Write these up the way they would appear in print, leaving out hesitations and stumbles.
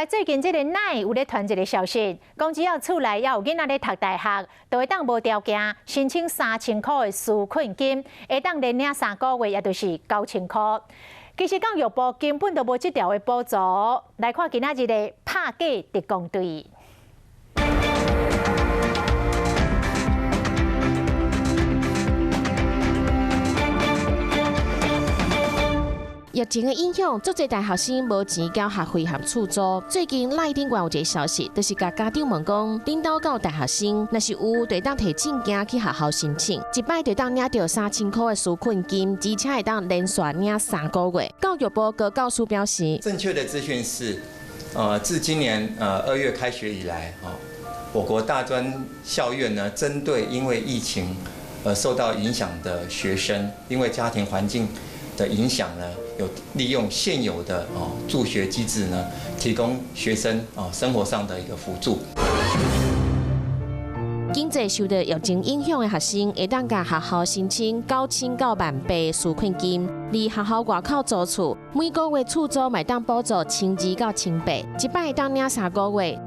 最近這个 LINE 有咧傳一个消息，講只要厝內猶有囡仔咧讀大學，就會當無條件申請3000箍的紓困金，會當連領3個月，也就是9000箍。其實教育部根本就無這條的補助。來看今仔日的拍假特工隊。疫情的影響，足濟大學生無錢繳學費和厝租。最近 LINE 頂懸有一个消息，就是共家長問講，恁兜敢有大學生，若是有，就會當提證件去學校申請，一擺就當領著3000箍的紓困金，而且會當連續領3個月。教育部高教署表示，正確的資訊是，自今年2月開學以來，我國大專校院呢，針對因為疫情而受到影響的學生，因為家庭環境的影響呢，有利用現有的助學機制呢，提供學生生活上的一個輔助。經濟受到疫情影響的學生，會當共學校申請9000到18,000紓困金，而學校外口租厝，每個月厝租會當補助1200到1800，一擺會當領3個月。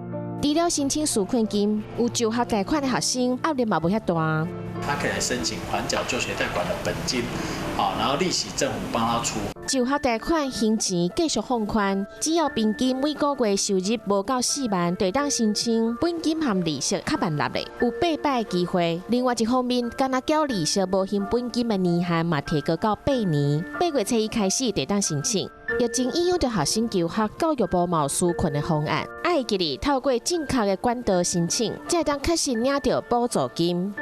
除了申請紓困金，有就學貸款的學生壓力嘛無遐大。他可以來申請緩繳就學貸款的本金，然後利息政府幫他出。就學貸款還錢繼續放寬，只要平均每個月收入無夠4萬，就會當申請本金和利息較慢納的，有八擺機會。另外一方面，干焦繳利息無還本金的年限嘛提高到8年，8月初一開始就會當申請。疫情影響著學生求學，教育部嘛有紓困的方案，愛會記得透過正確的管道申請，才會當確實領著補助金。